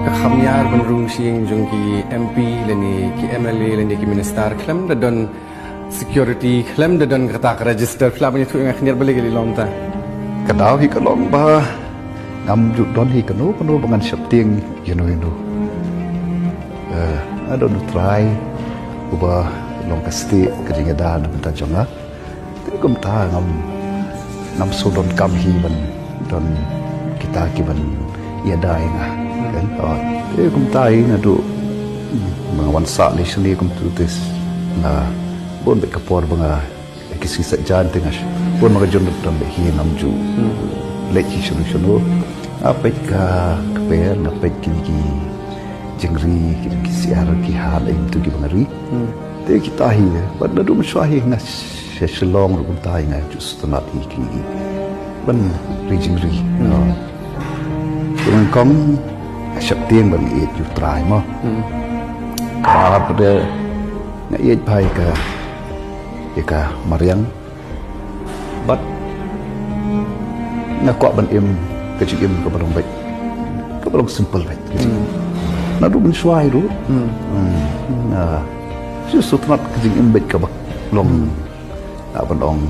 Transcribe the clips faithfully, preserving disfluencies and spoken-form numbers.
Kham ïar ban rung sha ïing jong ki M P lane ki M L A lane ki minister khlem da don security, khlem da don kata ka register, phi lah ban ïathuh ïa nga khyndiat balei ka long kumta? Ka daw hi ka long ba ngam ju don hi kano kano ba ngan sheptieng ïano ïano. Eh, nga don U Trai uba long ka stieh ka jingïada na bynta jong nga. Te kumta ngam, ngam shu donkam hi ban don kita kiban ïada ïa nga. Kan? Oh. Te kumta hi naduh ba nga wan sah lei shane kumtu te nga bun beit ka por ba nga ki sngi Saitjaiñ te nga bun ba nga jur don beit hi, ngam ju leit hi shano shano. Nga peit ka kper, nga peit kine ki jingri, kine ki syiar, ki hat, ïa kitu kiba nga ri. Te kita hi, bad naduh mynshuwa hi nga sha Shillong ruh kumta hi nga ju sngewtynnat hi kine ki ban ri jingri. Te nyngkong nga sheptieng ba nga ïeit ïa U Trai mo. Kaba ar pat de nga ïeit bha ïa ka, ïa ka mariang. Bad nga kwah ban im ka jingim kaba long beit, kaba long simple beit. Naduh mynshuwa hi ruh. Hmm. Nga shu sngewtynnat ka jingim beit kaba long, ah, ban ong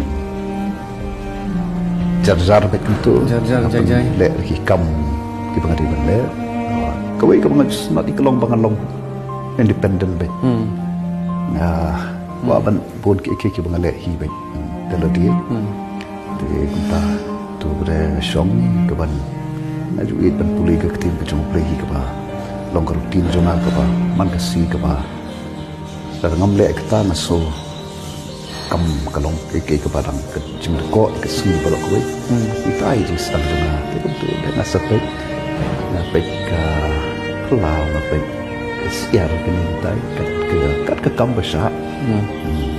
jar jar beit kumtu. Jar jar, jai jai. Leh ki kam kiba nga dei ban leh. Kawei kaba nga sngewtynnat ka long ba nga long independent beit. Hmm. Nga kwah ban bun kiei kiei kiba nga leh hi beit. Hmm, te lade. Hmm. Te kumta tu ba dei nga shong ka ban, nga ju ïeit ban pule ka ktien ka jong U Blei hi kaba long ka routine jong nga kaba man ka sngi kaba lada ngam leh kata nga sngew kam ka long kaei kaei kaba dang ka jingdkoh ka sngi ba long kawei. Hmm. Ita i jingsdang jong nga. Te kumtu dei nga sa peit, nga peit ka phyllaw, nga peit ka syiar kine kitai kat ka, kat ka kam ba shah. Hmm. Hmm.